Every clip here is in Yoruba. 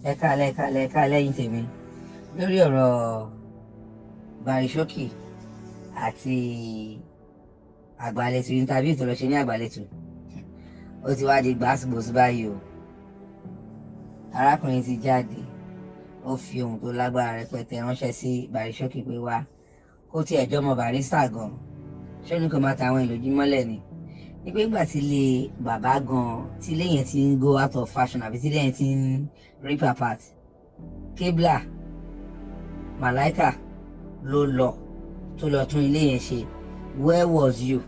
Ẹ káalẹ́, ẹ káalẹ́, ẹ káalẹ́ yín tèmi. Lórí ọ̀rọ̀ Barry àti Àgbàlẹ̀tù, interview tó lọ ṣe ní Àgbàlẹ̀tù, ó ti wá di gbàsgbòs báyìí o. Arákùnrin ti jáde, ó fi ohun tó lágbára rẹpẹtẹ ránṣẹ́ sí Barry pé wá kó tiẹ̀ jọmọ Barrister gan, ṣé ní kò máa ta àwọn ìlòjú mọ́lẹ̀ ni ní pé nígbà tí ilé bàbá gan, tí ilé yẹn ti ń go out of fashion, àbí tí ilé yẹn ti ń rip apart, Kébìlà Màláìkà ló lọ tó lọ tún ilé yẹn ṣe. Where was you?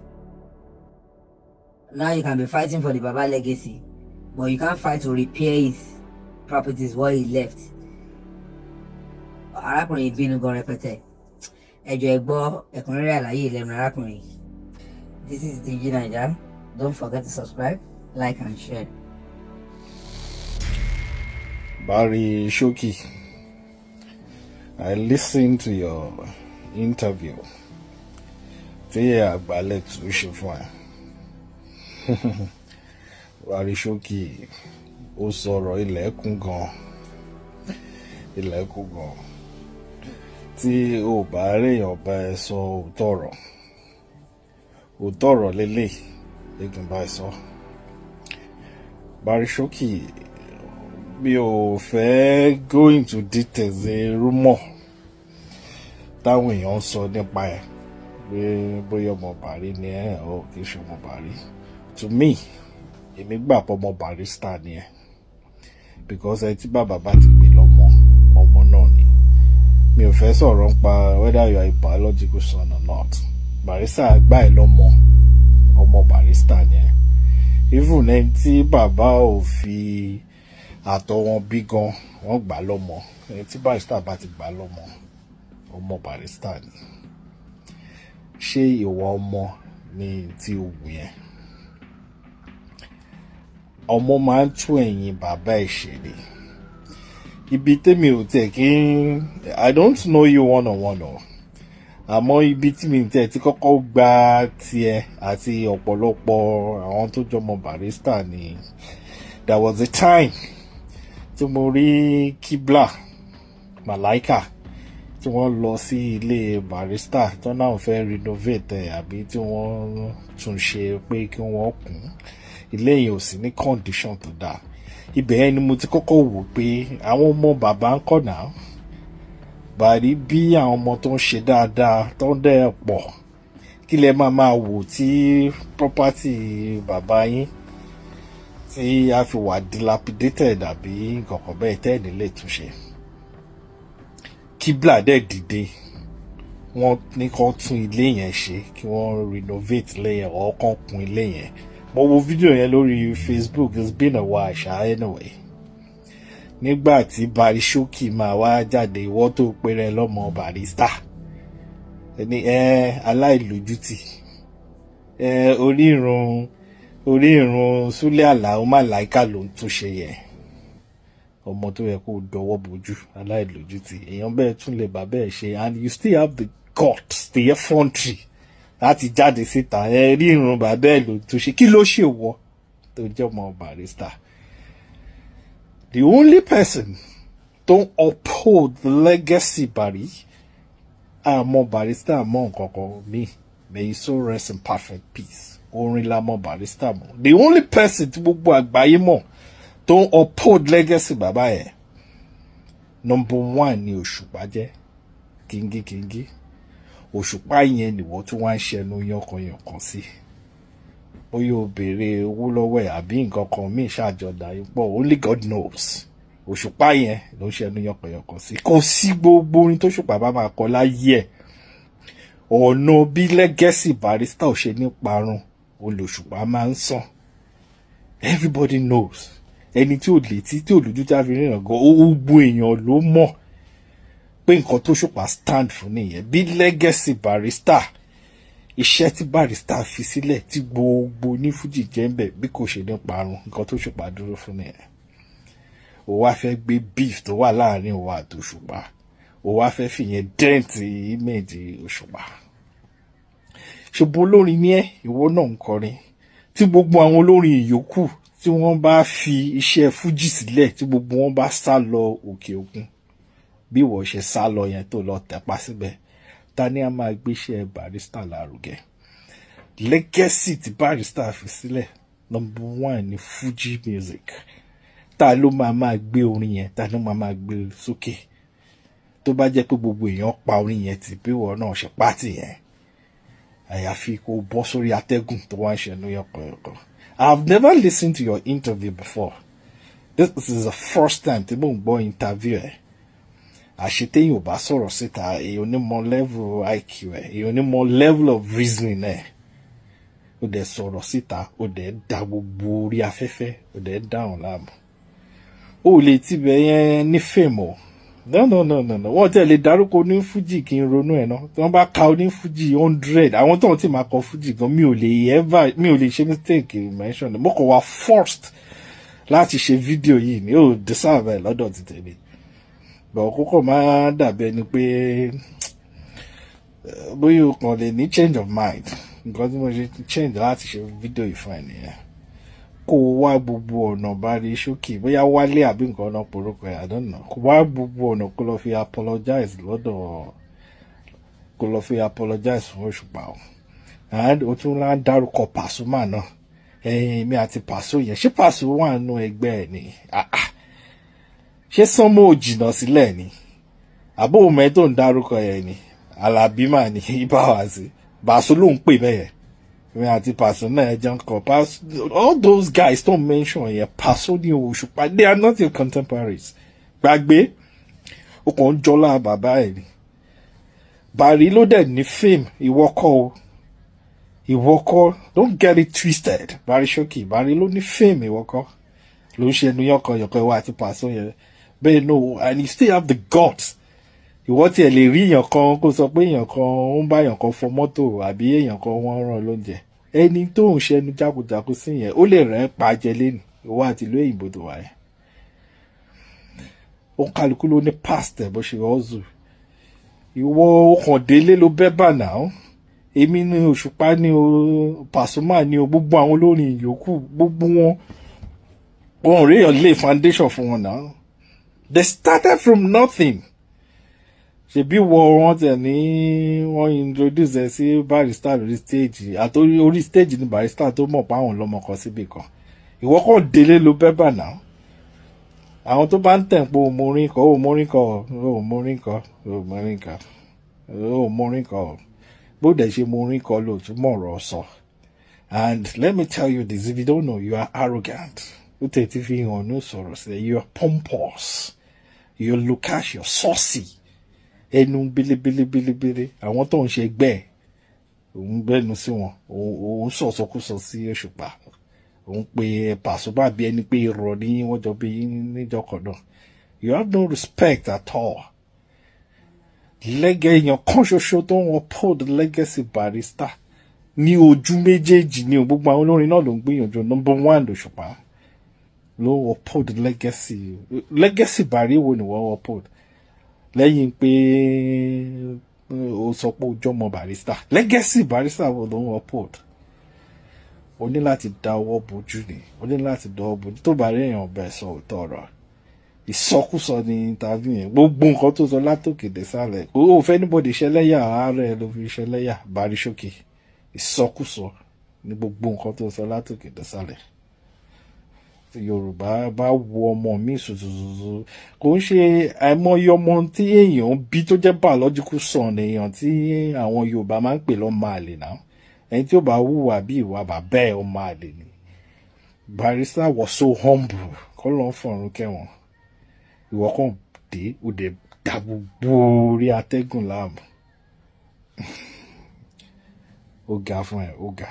Now you can be fighting for the Baba legacy, but you can't fight to repair his properties, what he left. Arákùnrin bínú gan rẹpẹtẹ. Ẹ jọ̀ọ́, ẹ gbọ́ ẹ̀kúnrẹ́rẹ́ àlàyé ìlẹ́nu arákùnrin. This is DG Naija. Don't forget to subscribe, like and share. Barry Showkey, I listened to your interview tí Àgbàlẹ̀tù ṣe fún ẹ. Barry Showkey, ó sọ̀rọ̀ ilẹ̀kùn gan, ilẹ̀kùn gan. Tí o bá réèyàn bá ẹ sọ òótọ́ ọ̀rọ̀, òótọ́ ọ̀rọ̀ lélẹ̀ egun bá ẹ sọ. Barry Showkey, mi ò fẹ́ go into details rumor táwọn èèyàn ń sọ nípa ẹ̀ pé bóyá ọmọ Bàrí ni ẹ ò kì í ṣe ọmọ Bàrí. To me, èmi gbà pé ọmọ Barrister ni ẹ, because ẹ tí bàbá bá ti pè lọ́mọ, ọmọ náà ni. Mi ò fẹ́ sọ̀rọ̀ nípa whether you are a biological son or not. Barrister gbà ẹ lọ́mọ, ọmọ Barrister ni ẹ. Even ẹni tí bàbá ò fi àtọ̀ wọn bí gan, wọ́n gbà lọ́mọ. Ẹni tí Barrister bá ti gbà lọ́mọ, ọmọ Barrister ni. Ṣé ìwọ ọmọ ní tí o wù yẹn? Ọmọ máa ń tún ẹ̀yìn bàbá ẹ̀ ṣe ni. Ibi tèmi ò tẹ̀ kí n, I don't know you one on one o, àmọ́ ibi tí mi tẹ̀ ti kọ́kọ́ gba tiẹ̀ àti ọ̀pọ̀lọpọ̀ àwọn tó jọmọ Barrister ni, there was a time tí mo rí Kibla Malaika tí wọ́n lọ sí ilé Barrister tó náà fẹ́ renovate ẹ̀, àbí tí wọ́n tún ṣe pé kí wọ́n kùn ilé yẹn, ò sí ní condition tó dáa. Ibẹ̀ yẹn ni mo ti kọ́kọ́ wò pé àwọn ọmọ bàbá ń kọ̀ náà bàrí bí àwọn ọmọ tó ń ṣe dáadáa tó ń dẹ̀ pọ̀. Kí lẹ máa máa wò tí property bàbá yín tí a fi wà dilapidated àbí nǹkan kan bẹ́ẹ̀ tẹ́ ẹ̀ nílé túnṣe? Kíblà dẹ̀ dìde, wọ́n ní kán tún ilé yẹn ṣe, kí wọ́n renovate ilé yẹn or kán kùn ilé yẹn. Mo wo fídíò yẹn lórí Facebook, it's been a while ṣá. Anyway, nígbà tí Barry Showkey máa wá jáde, ìwọ tó péré lọ́mọ Barrister ẹni ẹ aláìlójútì ẹ, orírun orírun Súlẹ̀ Àlàó Màláìka ló ń túnṣe yẹn. Ọmọ tó yẹ kó dọwọ́ bojú, aláìlójútì èèyàn bẹ́ẹ̀ tún lè bá bẹ́ẹ̀ ṣe, and you still have the guts, the effrontery láti jáde síta, ẹ rírun bàbá ẹ ló ń túnṣe. Kí ló ṣèwọ tó jẹ́ ọmọ Barrister? The only person tó ń uphold the legacy Barry, àmọ́ Barrister mọ́ nǹkan kan mi, may he so rest in perfect peace, orin la mọ̀ Barrister mọ́. The only person tí gbogbo àgbáyé mọ̀ tó ń uphold legacy bàbá yẹn, number one ni Òṣùpá jẹ́. Kíngíkíngí Òṣùpá yẹn nìwọ tí wọ́n á ṣẹnu yánkanyànkan sí, bóyá o béèrè owó lọ́wọ́ ẹ̀ àbí nǹkan kan míì ṣàjọdá pọ̀, only God knows. Òṣùpá yẹn ló ń ṣẹnu yánkanyànkan sí. Kò sí gbogbo orin tó Ṣùpá bá máa kọ láyé ẹ̀, ọ̀nà bí legacy Barrister ò ṣe ní parun olòṣùpá máa ń sàn. Everybody knows. Ẹni tí ò létí, tí ò lójú tí a fi ríran gan, gbogbo èèyàn ló mọ̀ pé nǹkan tó Ṣùpá stand fún nìyẹn. Bí legacy Barrister, iṣẹ́ tí Barrister fi sílẹ̀ tí gbogbo onífújì jẹ́ ń bẹ̀, bí kò ṣe ní parun, nǹkan tó Ṣùpá dúró fún nìyẹn. Ó wá fẹ́ gbé beef tó wà láàrin òun àti Òṣùpá, ó wá fẹ́ fìyẹn dent image Òṣùpá. Ṣùgbọ́n olórin ni ẹ́, ìwọ náà ń kọrin tí gbogbo àwọn olórin ìyókù tí Tí wọ́n bá fi iṣẹ́ fújì sílẹ̀, tí gbogbo wọn bá sá lọ òkè òkun bí ìwọ ṣe sá lọ yẹn tó lọ tẹ̀pa síbẹ̀, ta ni a máa gbéṣẹ́ Barrister lárugẹ? Legacy tí Barrister fi sílẹ̀, number one ni Fuji music. Ta ló máa gbé orin yẹn? Ta ló máa gbé sókè tó bá jẹ́ pé gbogbo èèyàn pa orin yẹn tì bí ìwọ náà ṣe pátì yẹn, àyàfi kó bọ́ sórí atẹ́gùn tó wá ń ṣẹnu yọkọ̀yọkọ̀? I've never listened to your interview before. This is the first time tí mò ń gbọ́ interview ẹ̀. Àṣetéyìn ò bá sọ̀rọ̀ síta, èèyàn ò ní mọ level IQ ẹ̀, èèyàn ò ní mọ level of reasoning ẹ̀. Ó dẹ̀ sọ̀rọ̀ síta, ó dẹ̀ da gbogbo orí afẹ́fẹ́, ó dẹ̀ dáhùn láàmú. Ó lè tibẹ̀ yẹn ní fame o. No, no, no, no, no. Wọ́n tẹ̀ lè dárúkọ onífújì kí n ronú ẹ̀ náà. Tí wọ́n bá ka onífújì 100, àwọn tó ń tì máa kọ fújì gan, mi ò lè ever, mi ò lè ṣe mistake mention. Mo kàn wá first láti ṣe fídíò yìí ní ò deserve ẹ̀ lọ́dọ̀ ti tèmi, but kókò máa dàbí ẹni pé bóyá o kàn lè ní change of mind. Nǹkan tí mo ṣe change láti ṣe fídíò yìí fún ẹ nìyẹn. Kó o wá gbogbo ọ̀nà bá rí ṣókì, bóyá wálé àbí nǹkan náà porúkọ ẹ̀, I don't know, kó wá gbogbo ọ̀nà kó lọ fi apologize lọ́dọ̀, kó lọ fi apologize fún Òṣùpá o. And o tún lá dárúkọ Pasuma náà, ẹ̀yin mi àti Paso yẹn. Ṣé Paso wà nínú ẹgbẹ́ ẹ̀ ni? Ah, ah. Ṣé sánmọ́ ò jìnnà sílẹ̀ ni? Àbó òmẹ tó ń dárúkọ yẹn ni Alábí mà ní ibà wá sí. Paso ló ń pè bẹ́ẹ̀, mi àti Paso náà ẹ jẹun kọ. Paso, all those guys tó mention yẹn, Paso ní Òṣùpá, they are not your contemporaries. Gbàgbé, o kàn ń jọlá bàbá ẹ̀ ni. Bàrí ló dẹ̀ ní fame, ìwọ kọ́ o, ìwọ kọ́. Don't get it twisted, Bàrí Ṣókì. Bàrí ló ní fame, ìwọ kọ́. Ló ń ṣe ẹnu yọkọyọkọ, ìwọ àti Paso yẹn bẹ́ẹ̀. No, and you still have the guts. Ìwọ tiẹ̀ lè rí èèyàn kan kó sọ pé èèyàn kan ń bá èèyàn kan fọ mọ́tò àbí èèyàn kan wọ́n rán lóúnjẹ. Ẹni tó ń ṣẹnu jákujàku sí yẹn, ó lè rẹ́ pa jẹ lẹ́nu, ìwọ àti ìlú òyìnbó tó wáyé. Ó kálukú ló ní past ẹ̀ bó ṣe hustle. Ìwọ ó kàn délé ló bẹ́ bà náà. Èmi ní Òṣùpá ní o, Pasuma ní o, gbogbo àwọn olórin yòókù, gbogbo wọn, wọn ò rí èèyàn lay foundation fún wọn náà. They started from nothing. Ṣebí wọ wọn tẹ ní wọn introduce ẹ sí Barrister lórí stage, àtòrí orí stage ní Barrister tó mọ̀ pé àwọn lọ́mọ kan síbì kan. Ìwọ kàn délé ló bẹ́ bà náà. Àwọn tó bá ń tẹ̀ pé o morin kọ, o morin kọ, o morin kọ, o morin kọ, o morin kọ, bó dẹ̀ ṣe morin kọ ló tún mọ̀ ọ̀rọ̀ sọ. And let me tell you this, if you don't know, you are arrogant. Ó tẹ̀ ti fi hàn ní sọ̀rọ̀ sí. You are pompous, you are loquacious, saucy, ẹnu bélébélébélébélé. Àwọn tó ń ṣe ẹgbẹ́ ẹ̀, òun gbẹ́nu sí wọn, òun sọ̀sọ́kúsọ sí Òṣùpá, òun pe Pasuma bí ẹni pé irọ́ ní wọ́n jọ bí níjọkọ̀ náà. You have no respect at all. Lẹ́gẹ̀ èèyàn kan ṣoṣo tó ń uphold legacy Barrister ní ojú méjèèjì ní o. Gbogbo àwọn olórin náà ló ń gbìyànjú. Number one l'Òṣùpá ló uphold legacy. Legacy Barry wo ni wọ́n uphold lẹ́yìn pé o sọ pé o jọmọ Barrister? Legacy Barrister wo ló ń uphold? O ní láti da ọwọ́ bojú ni, o ní láti da ọwọ́ bojú tó bá rí èèyàn bẹ́ẹ̀ sọ òótọ́ ọ̀rọ̀. Ìsọkúsọ ní interview yẹn. Gbogbo nǹkan tó sọ látòkè désàlẹ̀, kò ó fẹ́ anybody ṣẹlẹ́yà, ààrẹ ló fi ṣẹlẹ́yà. Bari Ṣókì, ìsọkúsọ ní gbogbo nǹkan tó sọ látòkè désàlẹ̀. Tí Yorùbá bá wo ọmọ mi ṣùṣùṣùṣù, kò ń ṣe àìmọye ọmọ tí èèyàn bí tó jẹ́ biological son èèyàn tí àwọn Yorùbá máa ń pè lọ́mọ àlè náà. Ẹni tí ó bá hùwà bí ìwà bàbá ẹ̀, ọmọ àlè ni. Barrister was so humble, kọ́ ló ń fọ̀run kẹ́wọ̀n. Ìwọ kàn dé, ó dẹ̀ dá gbogbo orí atẹ́gùn láàmú. Ó ga fún ẹ, ó ga.